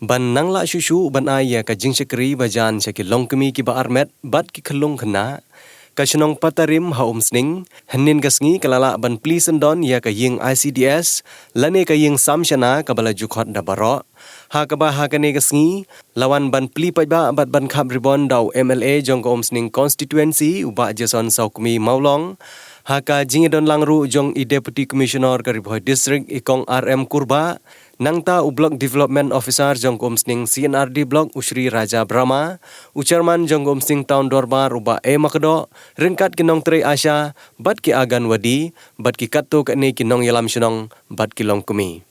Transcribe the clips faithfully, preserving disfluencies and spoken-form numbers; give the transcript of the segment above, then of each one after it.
Ban nang lah shuh shuh ban ai ïa ka jingshakri ba jan sha ki longkmie kiba armet bad ki khyllung khynnah, ka shnong Patarim ha Umsning hynnin ka sngi ka la lah ban plie syndon ïa ka ïing I C D S lane ka ïing samshana kaba la ju khot da baroh, ha kaba ha kane ka sngi la wan ban plie paidbah bad ban khap ribon da u M L A jong ka Umsning Constituency, u Bah Jason Sawkmie Mawlong, ha ka jingïadonlang ruh jong i Deputy Commissioner ka Ri Bhoi District, i Kong R M Kurbah, nangta u Block Development Officer jong ka Umsning C and R D Block, u Shri Raja Brahma, u Chairman jong ka Umsning Town Dorbar, u Bah A Makdoh, ryngkat ki nongtrei ASHA bad ki Anganwadi bad ki katto katne ki nongïalam shnong bad ki longkmie.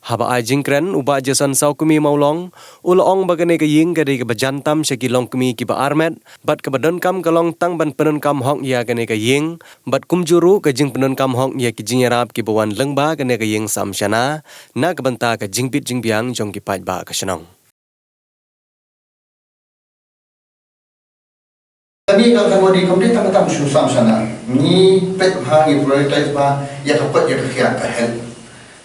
Haba ai jingkren, u Bah Jason Sawkmie Mawlong u la ong ba kane ka ïing ka dei kaba jan tam sha ki longkmie kiba armet bad kaba donkam ka long tang ban pyndonkam hok ïa kane ka ïing bad kumjuh ruh ka jingpyndonkam hok ïa ki jingïarap kiba wan lyngba kane ka ïing samshana na ka bynta ka jingbit jingbiang jong ki paidbah ka shnong. Kane ka Anganwadi kam dei tang ka tam shu samshana. Ngi peit bha, ngi prioritize bha ïa ka koit ïa ka khiah, ka health.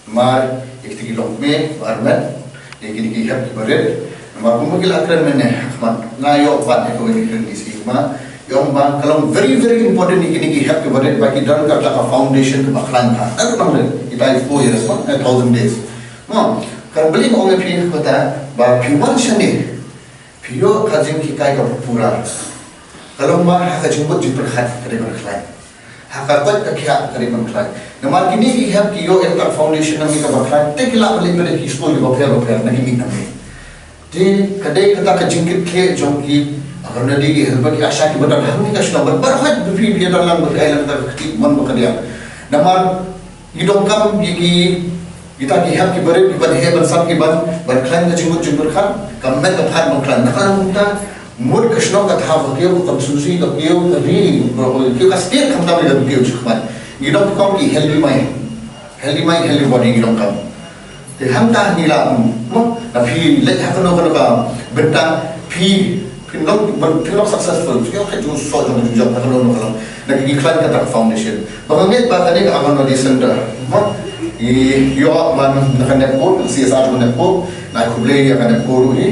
Namar ïa kita ki longkmie ba armet, ïa kine ki hep kiba rit. Namar kumba ki la kren mynne, khmat nga ïoh pat ïa kawei ka kren D C, ma ïoh ba ka long very, very important ïa kine ki hep kiba rit ba ki don kata ka foundation kaba khlaiñ bha. Ar nang rit, kita i four years, ma, a thousand days. Ma, ka balei nga ong ïa phi kata, ba phi wan shane, phi ïoh ka jinghikai kaba pura. Ka long ba ha ka jingbit jingpyrkhat ka dei ban khlaiñ. Ha ka koit ka khiah ka dei ban khlaiñ. Namar kine ki hep ki ïoh ïa ka foundation na ngi kaba khlaiñ, te ki lah ban leit beit ha ki skul kiba pher bapher na ki miet na miet. Te ka dei kata ka jingkitkhlieh jong ki Anganwadi, ki helper, ki ASHA kiba don ha ngi ka shnong, bad baroh hi ba phi, phi ïadon lang ba phi ai lang kata ka kti mon ba ka diang. Namar ngi donkam ïa ki, kita ki hep kiba rit, kiban heh ban sat, kiban, ban khlaiñ ka jingbit jingpyrkhat, ka met ka phad ban khlaiñ. Na ka long kumta, mut ka shnong ka thaw ka kiew, ka constituency ka kiew, ka ri ka kiew, ka state khamtam ka kiew shakhmat. Ngi donkam ki healthy mind. Healthy mind, healthy body ngi donkam. Te hangta ngi la, mo, na phi leit ha kano kano ka bynta, phi, phin long, phin long successful. Phi ïoh ka jingsoh jong ka jingjop ha kano kano ka long. Na ki khlaiñ kata ka foundation. Ba nga ngeit ba kane ka Anganwadi Center, mo, i ïoh ban na ka NEEPCO, C S R jong ka NEEPCO, nga ai khublei ïa ka NEEPCO ruh hi,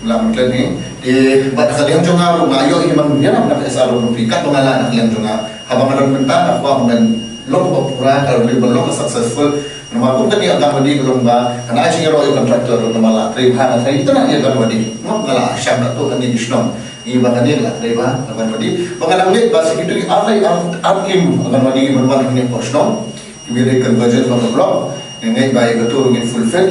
la mynta hi. Te bad na ka liang jong nga ruh nga ïoh hi ban ïa na ka S R ruh phi, katba nga lah na ka liang jong nga. Haba nga don bynta nga kwah ban long kaba pura, ka long ba long ka successful. Namar kum kane ka Anganwadi ka long ba, ka nang jingïaroh ïa u contractor, namar la trei bha, nga trei itynnad ïa ka Anganwadi. Nga la shah katto katne ki shnong. Ngi ba kane la trei bha, Anganwadi. Ba nga ngeit ba sa kito ki ar lai ar, ar im Anganwadi ban wan hangne hapoh shnong. Ki ba dei convergence ba ka block. Nga ngeit ba ïa kato ruh ngin fulfill.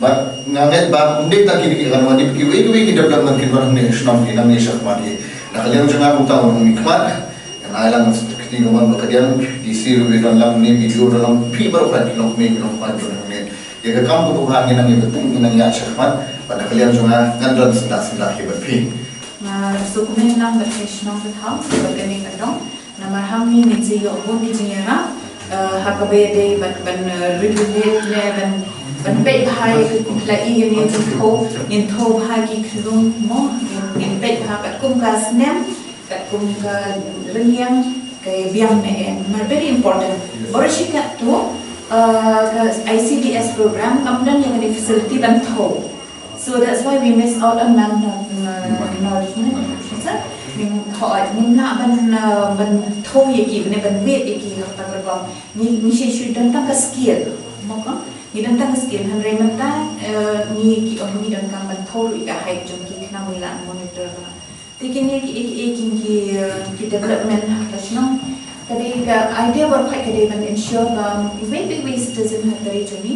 Ba nga ngeit ba ym dei tang kine ki Anganwadi, kiwei kiwei ki development kin wan hangne ha shnong, kin nang ïa shakhmat hi. Na ka liang jong nga kumta wan hangne khmat. Ngan ai lang sa kti ka mon ba ka diang, D C ruh i don lang ne, B D O don lang, phi baroh ki longkmie ki longkpa ki don hangne. Ïa ka kam kaba bha ngi nang ïa bteng, ngi nang ïa shakhmat, bad na ka liang jong nga ngan don syndah syndah hi bad phi. Nga sngewkmen lang bad ka shnong ka thaw bad kane ka dong. Namar hangne ngin sa ïoh bun ki jingïarap, eh, ha kaba ïadei bad ban, eh, regulate ne ban, ban peit bha ïa ka, la i ïa ka jingthew, ngin thew bha ki khyllung mo, ngin, ngin peit bha katkum ka snem, katkum ka rynïeng, ka biang ne em. Namar very important. Baroh shi katto, uh, ka I C D S program kam don ïa kane facility ban thew. So that's why we miss out on non, non, non, non, ngim lah ban, uh, ban thew ïa ki, ne ban wad ïa ki ha kata ka rukom. Ngi, ngi shu, shu don tang ka skill. Mo ko? Ngi don tang ka skill. Hynrei mynta, uh, ngi ki ong ngi donkam ban thew ruh ïa ka height jong ki khnang ba ngi lah monitor ka. Te kine ki, ki, ki, ki, eh, ki development ha ka shnong. Ka dei ka idea ba ka dei ban ensure ba iwei pa iwei citizen ha ka ri jong ngi,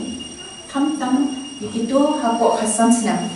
khamtam ïa kito hapoh ka san snem.